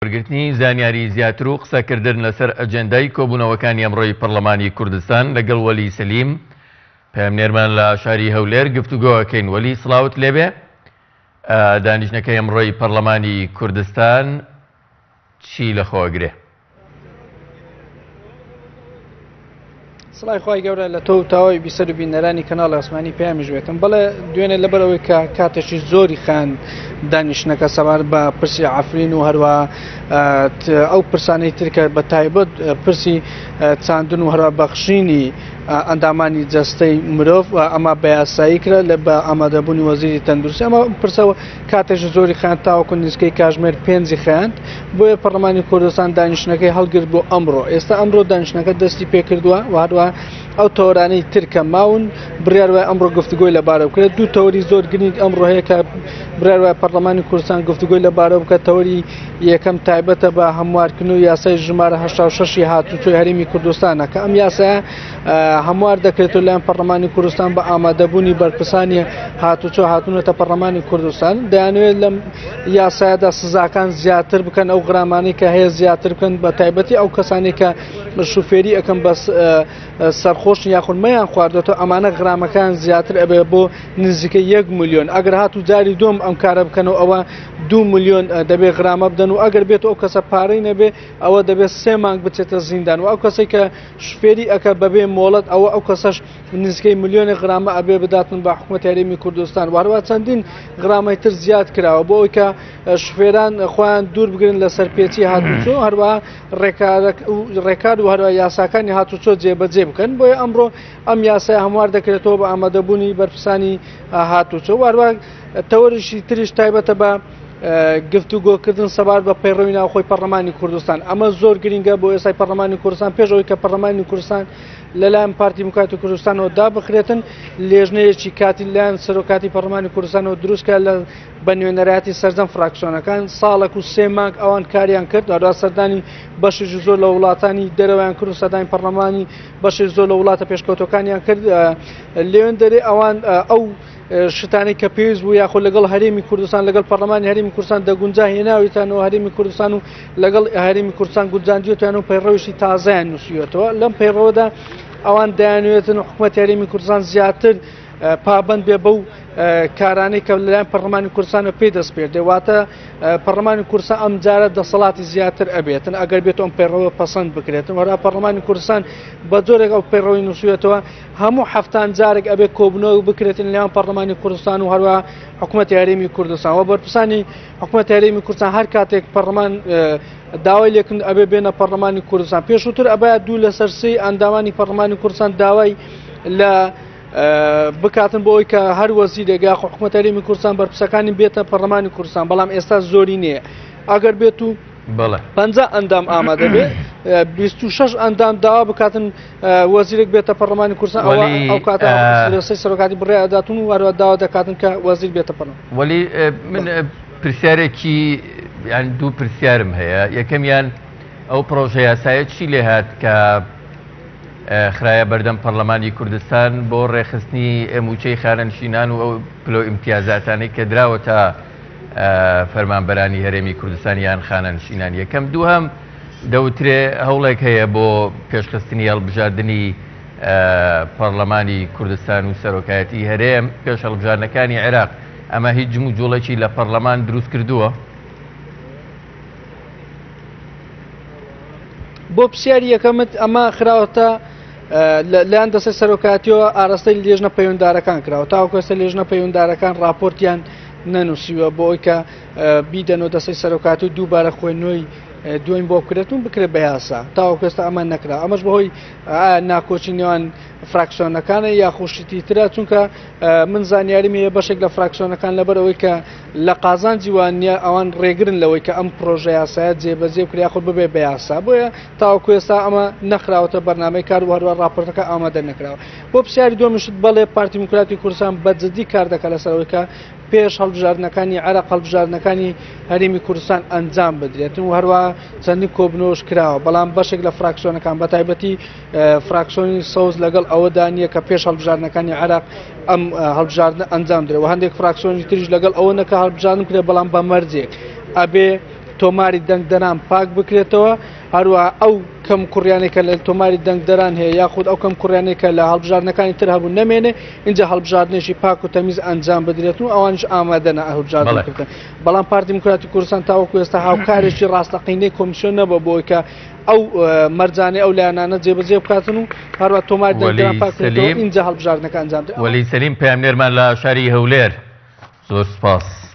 وەرگرتنی زانیاری زیاتر و قسەکردن لەسەر ئەجێندای کۆبوونەوەکانی ئەمڕۆی پەرلەمانی کوردستان لەگەڵ وەلی سەلیم پەیامنێرمان لە شاری هەولێر گفتوگۆ ئەکەین. وەلی سڵاوت لێبێ. دانیشتنەکەی ئەمڕۆی پەرلەمانی کوردستان چی لەخۆ ئەگرێ؟ سڵای خوای گەورە لە تۆ و تەواوی بیسەر و بینەرانی کەناڵی ئاسمانی پەیامیش بێتم بەڵێ دوێنێ لەبەر ئەوەی کە کاتێکی زۆری خان دانیشتنەکە سەبارەت بە پرسی عەفرین و هەروە ئەو پرسانەی ترکە بە تایبەت پرسی چاندن و هەروە بەخشینی ئەندامانی جەستەی مرۆڤ ئەمە بە یاسایی کرا لە بە ئامادەبوونی وەزیری تەندروستی ئەمە پرسەوە کاتێکی زۆری خایاند تاوەکو نزیکەی کاژمێر پێنجی خایاند، بۆیە پەرلەمانی کوردستان دانیشتنەکەی هەڵگرت بۆ ئەمڕۆ، ئێستا ئەمڕۆ دانیشتنەکە دەستی پێکردووە و هەروەها ئەو تەوەرانەی تر کە ماون بڕیار وایە ئەمڕۆ گفتوگۆی لەبارە بکرێت. دوو تەوەری زۆر گرنگ ئەمڕۆ هەیە کە بڕیار وایە پەرلەمانی کوردستان گفتوگۆی لەبارە بکات. تەوەری یەکەم تایبەتە بە هەموارکردن و یاسای ژمارە 86 ی هاتوچۆی هەرێمی کوردستانە کە ئەم یاسایە هەموار دەکرێت و لایەن پەرلەمانی کوردستان بە ئامادەبوونی بەرپرسانی هاتوچۆ هاتوونەتە پەرلەمانی کوردستان دەیانەوێت لەم یاسایەدا سزاکان زیاتر بکەن ئەو غرامانەی کە هەیە زیاتر بکەن بە تایبەتی ئەو کەسانی کە شوفێری ئەەکەم بەس سەرخۆش یاخود مەیان خواردێتەوە ئەمانە غرامەکان زیاتر ئەبێ بۆ نزیکە یەک میلیۆن ئەگەر هاتو جاری دوم ئەم کارە بکەنەوە ئەوە دو میلیۆن دەبێ غرامە بدەن و ئەگەر بێت ئەو کەسە پارەی نەبێ ئەوە دەبێت سێ مانگ بچێتە زیندان و ئەو کەسێک کە شوفێری ئەکا بەبێ مۆڵەت ئەوە ئەو کەسەش نزیکەی ملیۆنێک غرامە ئەبێ بداتن بە حکوومەت هەرێمی کوردستان و هەروە چەندین غرامەی تر زیاد کراوە بۆ ئەوی کە شوفێران خۆیان دوور بگرن لە سەرپێچی هاتوچۆ هەروە ڕێکار و هەروە یاساکانی هاتوچۆ جێبەجێ بکەن بۆیە ئەمڕۆ ئەم یاسای هەموار دەکرێتەوە بە ئامادەبوونی بەرپرسانی هاتوچۆ واروا تەوەرشی تریش تایبەتە بە گفتوگۆکردن سەبارەت بە پەیڕەوی ناوخۆی پەرلەمانی کوردستان ئەمە زۆر گرنگە بۆ ئێستای پەرلەمانی کوردستان پێش ئەوەی کە پەرلەمانی کوردستان لەلایەن پارتی دیموکراتی کوردستانەوە دابخرێتن لێژنەیەکی کاتی لایەن سەرۆکاتی پەرلەمانی کوردستانەوە دروستکە لە بە نوێنەرایەتی سەرجەم فراکسیۆنەکان ساڵێک و سێ مانگ ئەوان کاریان کرد هەروەها سەردانی بەشێکی زۆر لە وڵاتانی دەرەوەیان کرد و سەردانی پەرلەمانی بەشێک زۆر لە وڵاتە پێشکەوتەکانیان کرد لێوێن دەرێ ئەوان ئەو شتانەی کە پێویست بوو یاخود لەگەڵ هەرێمی کوردستان لەگەڵ پەرلەمانی هەرێمی کوردستان دەگونجا هێناویتانەوە هەرێمی کوردستان و لەگەڵ هەرێمی کوردستان گونجاندیوتیان و پەیڕەویشی تازەیان نووسیوەتەوە لەم پەیڕەوەدا ئەوان دەیانوێتن حکوومەت هەرێمی کوردستان زیاتر پابند بێ بەو کارانەی کە لەلایەن پەرلەمانی کوردستانەوە پێی دەسپێردێ واتە پەرلەمانی کوردستان ئەم جارە دەسەڵاتی زیاتر ئەبێتن ئەگەر بێت ئەم پەیڕەوە پەسەند بکرێتن وەرا پەرلەمانی کوردستان بە جۆرێک ئەو پەیڕەوی نووسوێتەوە هەموو هەفتان جارێک ئەبێ کۆبنەوە بکرێتن لەنێوان پەرلەمانی کوردستان و هەروە حکوومەتی هەرێمی کوردستان و بەرپرسانی حکوومەت هەرێمی کوردستان هەر کاتێک پەرلەمان داوای لێکن ئەبێ بێنە پەرلەمانی کوردستان پێشووتر ئەبا دوو لەسەر سێی ئەندامانی پەرلەمانی کوردستان داوای لە بکاتن بۆ ئەوی کە هەر وەزیرێک یاخۆ حکوومەت هەرێمی کوردستان بەرپرسەکانی بێتە پەرلەمانی کوردستان بەڵام ئێستا زۆری نییە ئەگەر بێت و بەڵێ. 50 ئەندام ئامادە بێ 26 ئەندام داوا بکاتن وەزیرێک بێتە پەرلەمانی کوردستان ئەوە وەلی، ئەو کاتە دەستەی سەرۆکاتی بڕیار ئەداتون و هەروە داوا دەکاتن کە وەزیر بێتە پەرلەمان. وەلی من پرسیارێکی یان دوو پرسیارم هەیە یەکەمیان ئەو پرۆژە یاسایە چی لێهات کە خرایە بەردەم پەرلەمانی کوردستان بۆ ڕێکخستنی مووچەی خانەنشینان و ئەو پلە و ئیمتیازاتانەی کە دراوەتە فەرمانبەرانی هەرێمی کوردستان یان خانەنشینان یەکەم دووهەم دەوترێ هەوڵێک هەیە بۆ پێشخستنی هەڵبژاردنی پەرلەمانی کوردستان و سەرۆکایەتی هەرێم پێش هەڵبژاردنەکانی عێراق ئەمە هیچ جموجوڵێکی لە پەرلەمان دروست کردووە؟ بۆ پرسیاری یەکەمت ئەمە خراوەتە لەلایەن دەستەی سەرۆکایەتیەوە ئاراستەی لێژنە پەیوەنددارەکان کراوە تاوەکو ئێستا لێژنە پەیوەنددارەکان راپۆرتیان نەنووسیوە بۆ ئەوی کە بیدەنەوە دەستەی سەرۆکاتی و دووبارە خوێندنەوەی دوێن بۆ بکرێت و بکرێت بە یاسا تاوەکو ئێستا ئەمە نەکرا ئەمەش بەهۆی ناکۆکی نێوان فراکسیۆنەکانە یاخۆشتی ترە چونکە من زانیاریم هەیە بەشێک لە فراکسیۆنەکان لەبەر ئەوەی کە لە قازانجی وان نییە ئەوان ڕێگرن لەوەی کە ئەم پرۆژە یاسایە جێبەجێ بکرێت یاخود ببێ بە یاسا بۆیە تاوەکو ئێستا ئەمە نەخراوەتە بەرنامەی کار و هەروە راپۆرتەکە ئامادە نەکراوە بۆ پرسیاری دووەمیشت بەڵێ پارتی دیموکراتی کوردستان بە جدی کار دەکات لەسەر ئەوەی کە پێش هەڵبژاردنەکانی عێراق هەڵبژاردنەکانی هەرێمی کوردستان ئەنجام بدرێتن و هەروە چەندین کۆبنەوەش کراوە بەڵام بەشێک لە فراکسیۆنەکان بە تایبەتی فراکسیۆنی سەوز لەگەڵ ئەوەدا نییە کە پێش هەڵبژاردنەکانی عێراق ئەم هەڵبژاردنە ئەنجام درێ و هەندێک فراکسیۆنی تریش لەگەڵ ئەوە نەکە هەڵبژاردن بکرێت بەڵام بە مەرجێک ئەبێ. تۆماری دەنگدەران پاک بکرێتەوە، هەروەها ئەو کەم کوڕیانەی کە لە تۆماری دەنگدەران هەیە یاخود ئەو کەم کوڕیانەی کە لە هەڵبژاردنەکانی تر هەبوو نەمێنێ، ئینجا هەڵبژاردنێکی پاک و تەمیز ئەنجام بدرێت و ئەوانیش ئامادەنە هەڵبژاردن کردن. بەڵام پارتی دیموکراتی کوردستان تاوەکو ئێستا هاوکارێکی ڕاستەقینەی کۆمیسیۆن نەبووە بۆ ئەوەی کە ئەو مەرجانەی ئەو لایەنانە جێبەجێ بکاتن و هەروە تۆمار دەنگدەران پاک بکرێتەوە ئینجا هەڵبژاردنەکە ئەنجام بدرێت. وەلی سەلیم پەیامنێرمان لە شاری هەولێر زۆر سپاس.